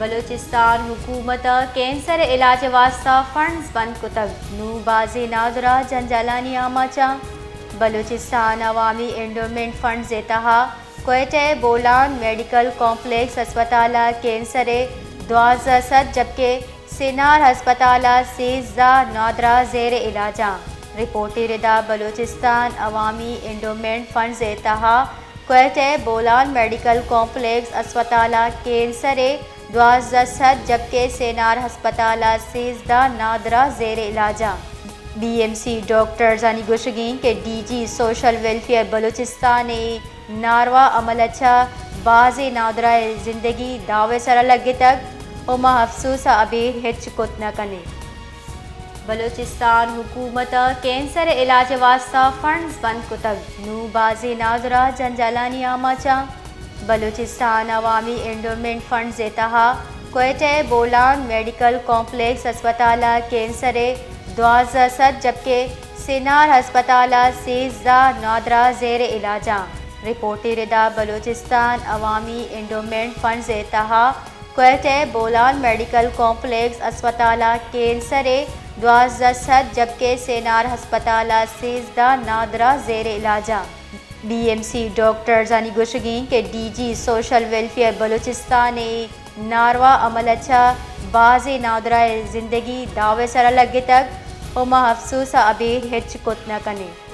بلوچستان حکومت ءَ کینسر ءِ علاج ءِ واستہ فنڈز بند کتگ، نوں بازیں نادراہ جنجالانی آماچاں۔ بلوچستان عوامی انڈومنٹ فنڈز ءِ تہا کوئٹہ ءِ بولان میڈیکل کمپلیکس ہسپتال ءَ کینسر ءِ دوازدہ سد، جبکہ سینار ہسپتال ءَ سیزدہ نادراہ زیر علاجاں۔ رپورٹ ءِ ردا بلوچستان عوامی انڈومنٹ فنڈز ءِ تہا کوئٹہ ءِ بولان میڈیکل کمپلیکس اسپتال ءَ کینسر ءِ دوازدہ سد، جبکہ سینار ہسپتال ءَ سیزدہ نادراہ زیر علاج اَنت۔ بی ایم سی ڈاکٹرزانی گوشگ اِنت کہ D G social welfare Balochistan ءِ ناروا عمل ءَ چہ بازیں نادراہ ءِ زندگی داو ءِ سرا لگتگ ءُ ما افسوس ءَ ابید ہچ کت نہ کنیں۔ بلوچستان حکومت ءَ کینسر ءِ علاج ءِ واستہ فنڈز بند کتگ، نوں بازیں نادراہ جنجالانی آماچاں۔ بلوچستان عوامی انڈومنٹ فنڈز ءِ تہا کوئٹہ ءِ بولان میڈیکل کمپلیکس ہسپتال ءَ کینسر ءِ دوازدہ سد، جبکہ سینار ہسپتال ءَ سیزدہ نادراہ زیر علاجاں۔ رپورٹ ءِ ردا بلوچستان عوامی انڈومنٹ فنڈز ءِ تہا کوئٹہ ءِ بولان میڈیکل کمپلیکس اسپتال ءَ کینسر ءِ دوازدہ سد، جبکہ سینار ہسپتال ءَ سیزدہ نادراہ زیر علاجاں۔ بی ایم سی ڈاکٹرزانی گوشگ اِنت کہ D G social welfare Balochistan ءِ ناروا عمل ءَ چہ بازیں نادراہ ءِ زندگی داو ءِ سرا لگتگ ءُ ما افسوس ءَ ابید ہچ کت نہ کنیں۔